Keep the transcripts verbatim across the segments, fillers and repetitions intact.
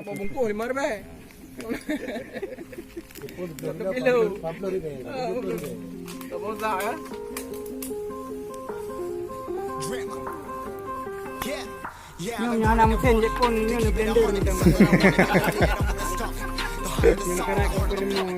Mau bungkus lima ribu. Satu kilo. Ah, tak masak, ya. Nyoe, nyoe hana meusén jép phôn, nyoe neublender mantong. Nyoe karena aku pernah mau,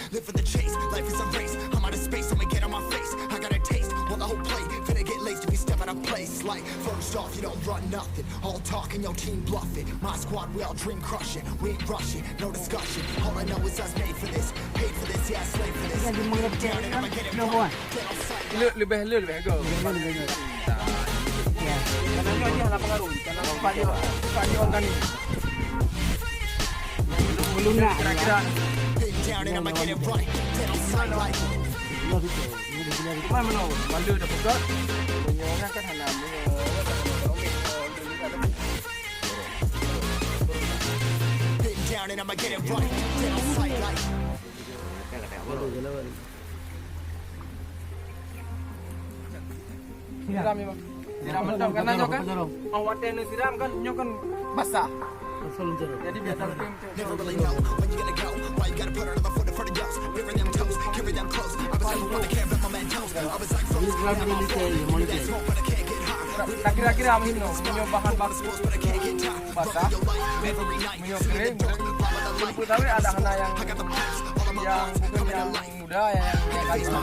Live for the chase, life is a race. I'm out of space, I'ma get on my face. I got a taste, want the whole plate. Finna get laced if you step out of place. Like, first off, you don't run nothing. All talk and your team bluffing. My squad, we all dream crushing. We ain't rushing, no discussion. All I know is I was made for this, paid for this, yeah, I slave for this. Get down and I'ma get it right. Dead on sight. Lu lebih, lu lebih go. Jangan, jangan, jangan. Ya. Karena nyonya lah pengaruh. Karena sifat dia, sifat dia organik. Melunak. Kira-kira. Get down and I'ma get it right. Dead on sight, like. Cuma mana? Bala dah pegat. Punya orang kan hana punya. Get down and I'ma get it right. Dead on sight, like. Siram ya, Bang. Siram mantap karena nyoe kan. Oh, watèe neusiram kan, nyoe kan basah. Jadi biar sampai. Never really know when you gonna go. Why you gotta put another foot in front of yours? Bury them toes, carry them close. I was never one to care about my man toes. I was like, froze. That's wrong, but I can't get high. Tak kira-kira macam ni, nyoe bahan baku. Basah. Nyoe kering, kemudian ada hana yang, yang mungkin yang muda ya, yang, yang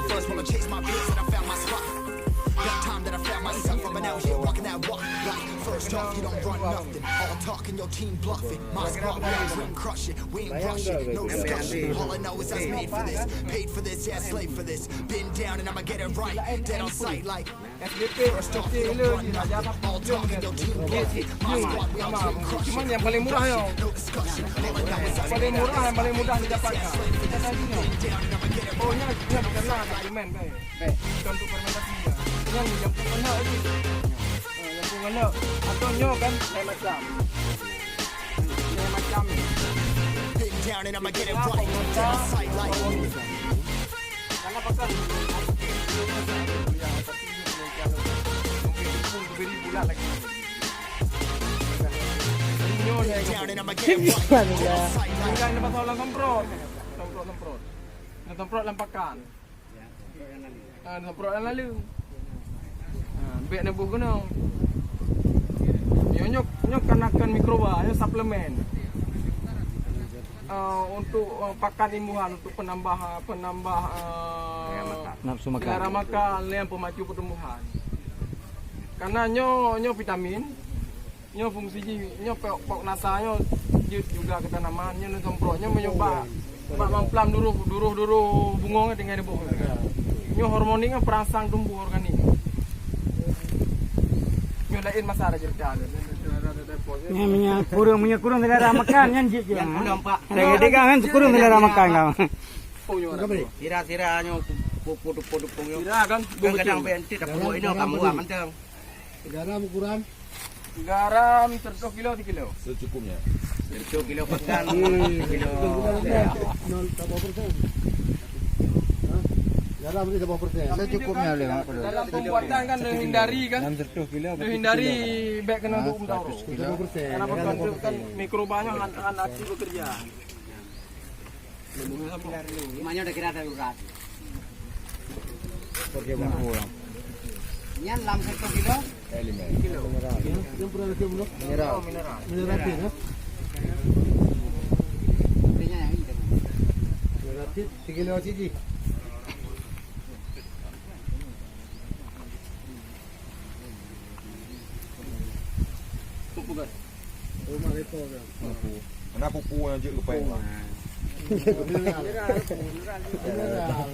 Got time that I found myself, I've been out here walking that walk. Like, first off, you don't run nothing. All talk and your team bluffing. My squad, we ain't dream crushing. We ain't rushing, no discussion. All I know is I was made for this, paid for this, yeah, slave for this. Been down and I'ma get it right. Dead on sight, like, first off, you don't run nothing. All talk and your team bluffing. My squad, we ain't dream crushing. Cuman yang paling murah, yo. No discussion. All I know is I was Paling murah, yang paling mudah didapatkan. Been down and I'ma get it right. Oh, ini, ini bukan lah, dokumen, baik. Bukan untuk fermentasi ya. Ini yang, yang pun kena lagi. Ha, yang pun kena. Atau nyoe kan lain macam. Lain macam ni. Been down and I'ma get it right. Dead on sight, like. Karena pasal mungkin pun beri bulat lagi. Nyoe ni. Been down and I'ma get it right. Dead on sight, like. Tinggal ni pasal orang semprot. Semprot-semprot. Nak semprot lam pakan. Ah, semprot lam lalu. Ah, bèk neuboh keunoe. Nyoe, nyoe, nyoe kan akan mikroba, nyoe suplemen. Ah, untuk, ah, pakan imbuhan, untuk penambah, ah, penambah, ah, Nafsu makan. Selera makan, lé pemacu pertumbuhan. Karena nyoe, nyoe vitamin. Nyoe fungsi jih, nyoe pok, pok nasa nyoe jeuet juga keu tanaman, nyoe neusemprot, nyoe meunyoe bak, bak mamplam duroh, duroh-duroh bungong tinggai neuboh. Nyoe hormon nyoe perangsang tumbuh organik. Nyoe laén masa ada cerita tu. Nyan, nyan kureueng, meunyoe kureueng selera makan, nyan jeuet je. Yang pun nampak. Lagi tiga kan kureueng selera makan kau. Oh, nyoe. Sira-sira nyoe pupuk-pupuk nyoe. Kira kan? Kadang-kadang bentit dah pupuk ini kamu buat mantap. Garam ukuran? Garam seratus kilo, sekilo. Secukupnya. Itu kilo pakan, kilo. Nol berapa persen? Hah? Garam ni berapa persen? Secukupnya boleh, Mak. Dalam pembuatan kan dihindari kan? Enam ratus kilo. Dihindari bèk kena untuk mendorong. Berapa persen? Karena bukan kan mikrobanya han han aktif bekerja. Semuanya udah kira darurat. Pakai bumbu lah. Nyan lam satu kilo. Yang pernah ada belum? Mineral. Mineral ya? Artinya yang ini. Mineral tiga kilo siji. Pupuk kan? Rumah lepo kan? Mana pupuk yang jeuet ke payah? Mineral. Mineral.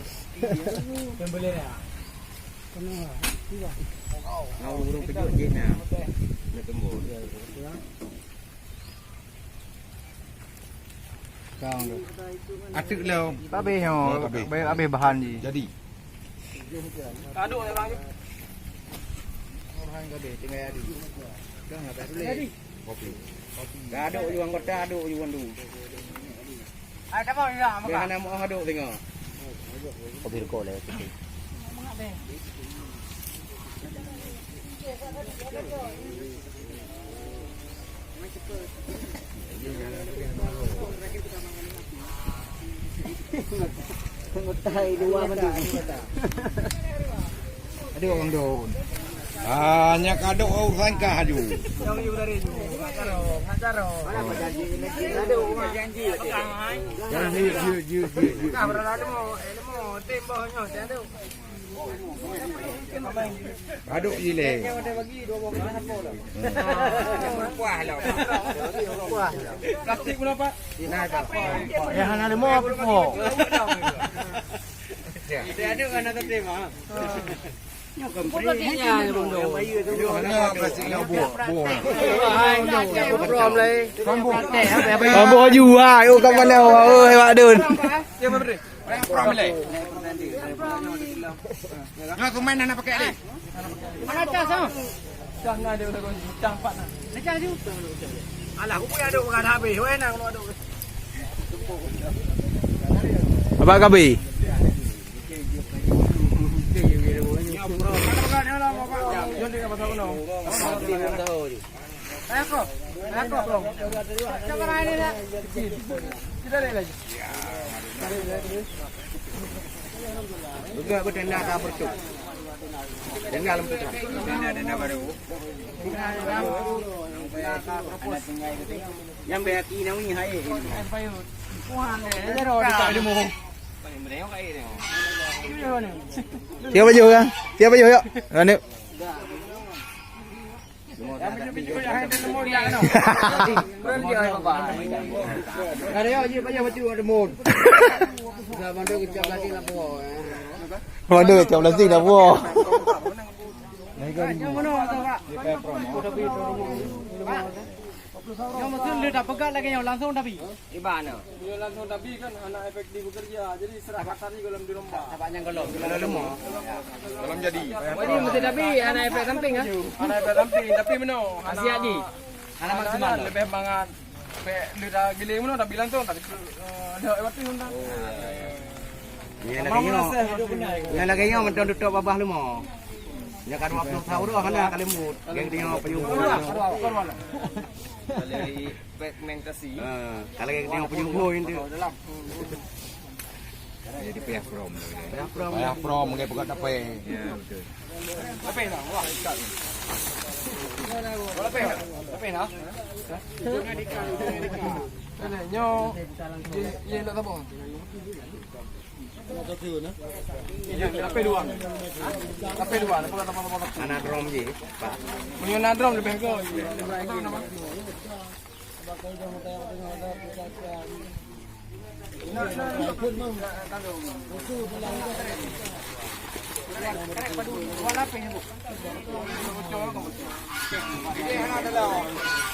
Pembeli ya. Ngau urang kejut je nah. Nak tembus. Kau tu. Atuk lo. Habis nyoh. Habis. Habis, habis bahan je. Jadi. Aduk ya bang. Orang kau habis tinggal hari. Kau ngapain dulu? Kopi. Dah aduk juga anggota, aduk juga tu. Hai, siapa bilang? Dia hana mau haduk tengok. Kopi rukok lah. Mutai dua madu. Aduh, Abang Don. Ah, nyak aduk urusan kah aju. Yang you tadi tu. Ngajar, ngajar. Mana berjanji? Aduh, janji. Jangan hiu, hiu, hiu, hiu, hiu. Kah berada ilmu, ilmu, tim bawah nyoh, jangan tu. Aduk je leh. Plastik pula, Pak. Nah, Pak. Ya, hana lima, apa? Dia ada kan atas tema. Bukan dia, Bang Don. Hana plastik nak buah, buah. Buah. Buah jua, yuk kat mana, oh, hebat dun. Siapa beri? Prom leh. Nyoe kumain hana pakai leh. Mana cas, ah? Cas na dia udah goncang pat na. Cas ju. Alah, aku punya aduk bukan habis. Weh, nak aduk. Abang Kabi. Juga bertenda tak bercuk. Tenda lempuk. Yang berhati nawi hai. Siapa baju kan? Siapa baju yuk? Anu. Waduh, cok plastik dah buah. Nyoe maksud le tapeugah lagèe nyoe langsung tapi. Iban. Bila langsung tapi kan hana efektif bekerja. Jadi serah kasar ni kalau di lomba. Saban nyang golom, golom lemah. Golom jadi. Jadi mesti tapi hana efek samping kan? Hana efek samping tapi meno. Hana siap ji. Hana maksimal. Lebih mangat. Pek le dah giling meno tapi langsung tapi ada efektif dah. Nyan lagèe nyoe. Nyan lagèe nyoe mantong tutup babah leumo. Nyan ka dua ploh sahur hana ka lembut. Geng dia penyumbung. Kalau pigmentasi. Ha, kalau geng dia penyumbung itu. Jadi payah from. Payah from. Payah from, mungkin pegat apa? Ya, betul. Apa nak? Wah, ikat. Apa nak? Apa nak? Nyoe, ye, ye, nak apa? Ape dua? Ape dua? Ape dua? Ape dua? Anak drum je, Pak. Punya anak drum lebih ke?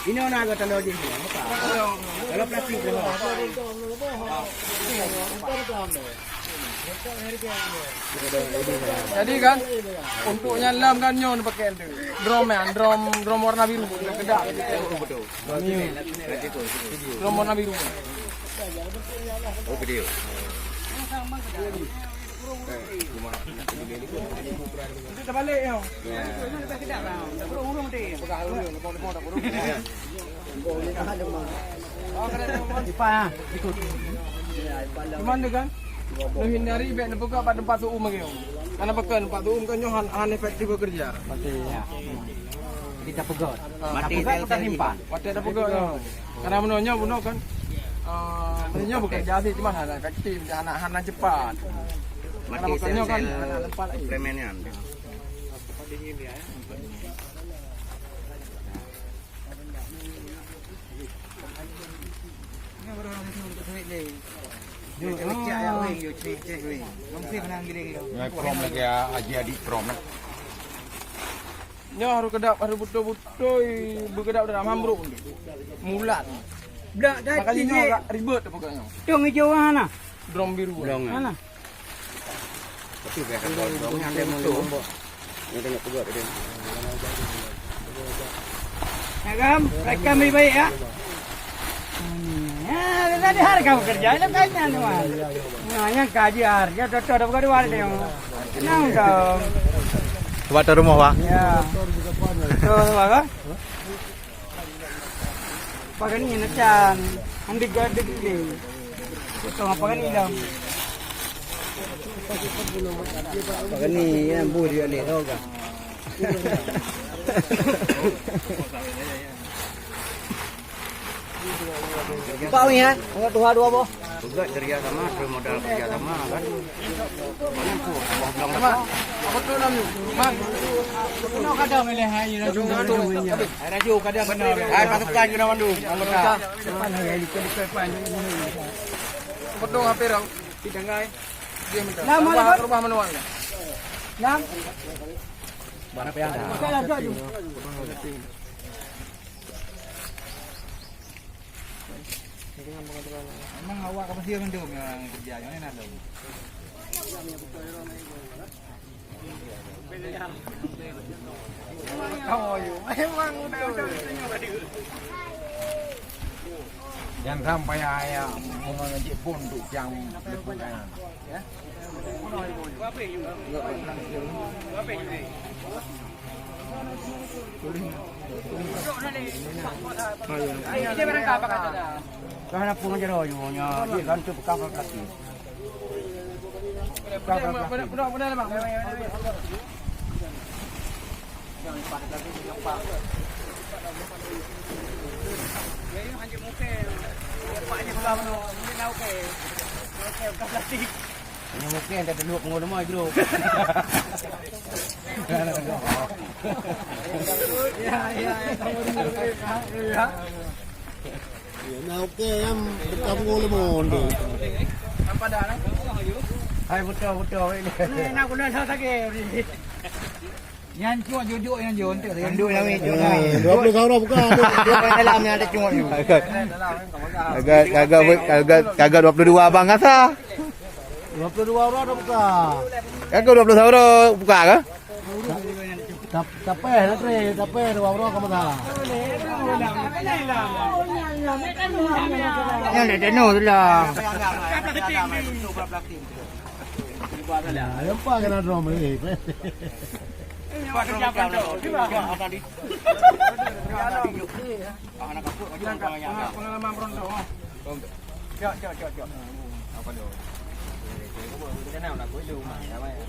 Inoe na geutanyoe jih. Kalau plastik tu. Jadi kan, untuk nyang lam kan nyoe pakai tu. Drum ya, drum, drum warna biru. Kedak. Drum warna biru. Oh, video. Itu terbalik ya. Cuman dia kan, menghindari baik dibuka pada tempat suum lagi. Karena pekan tempat suum kan nyoh han, han efektif bekerja. Pasti ya. Jadi tak pegat. Ah. Mati sel-sel simpan. Mati tak pegat ya. Karena menonyo bunuh kan. Ah, menonyo bukan jadi cuma hana efektif, hana hana cepat. Mati sel-sel premen nyan. Nyoe prom lagi ya, aji adik prom nah. Nyoe harus kedap, harus beutôi-beutôi beukedap dalam hambruk. Mulat. Makanya nyoe agak ribet apa kat nyoe. Dong hijau mana? Drum biru. Dong. Mana? Tapi biasa dong, dong yang ada mau lombok. Yang tengok pegat tadi. Agam, rekam baik-baik ya. Ha, tadi hari kamu kerja, itu kayaknya, teman. Nah, yang kaji hari, ya, doktor, doktor, doktor, doktor. Tenang dong. Coba turun rumah, Pak. Ya. Turun rumah, kan? Pakai ni, macam. Ambil gaya dek ni. Potong apa kan ni, dong? Pakai ni, ya, bu dia ni, tau tak? Empat orang, eh? Orang tuha dua boh. Peugah kerja sama, modal kerja sama, kan? Banyak tu, abah bilang apa? Apa tu namanya? Bang, apa tu kadang milih hai, raju, raju, raju. Hai, raju, kadang kena. Hai, pasukan kena mandu, anggota. Depan, hai, depan, depan, depan. Apa tu, apa orang? Kita ngai. Dia minta. Nama apa? Rumah manual. Nam? Mana payah dah? Bukan lah, tu. Memang awak ka pasti mandum nyang kerja, nyang laén lom. Memang udah, udah, udah. Jangan sampai ayah mau ngejek pun untuk jam depan. Ya? Ka na peue jaroe nyoe, nyan, iya, kan, tu bekas plastik. Bekas plastik. Ini mungkin ada dua pengurus rumah, bro. Ya, ya, ya, tahu dulu, ya, ya. Ya, nah, oke, yang bertemu lemon tu. Apa dah, nah? Hai, betul, betul, ini. Ini nak guna dah sakit. Nyan cuma juduk nyan je, untuk tadi. Manduk nyan, cuma. Eh, dua puluh tahun dah buka. Dua puluh dalam yang ada cuma tu. Kagak, kagak, kagak, kagak dua puluh dua abang kasa. Dua puluh dua orang dah buka. Kagak dua puluh tahun dah buka ke? Tap-, tapeh, tapeh, tapeh, dua orang kamu dah. Yang ada dano tu lah. Ya, lupa kena drum ni. Pengalaman beruntung. Cok, cok, cok, cok. Apa tu? Kita nak nak kuih dulu, Mak. Apa ya?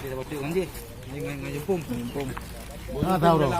Jadi, dah betul kan, Ji? Dengan, dengan jempung. Jempung. Ah, tahu dah.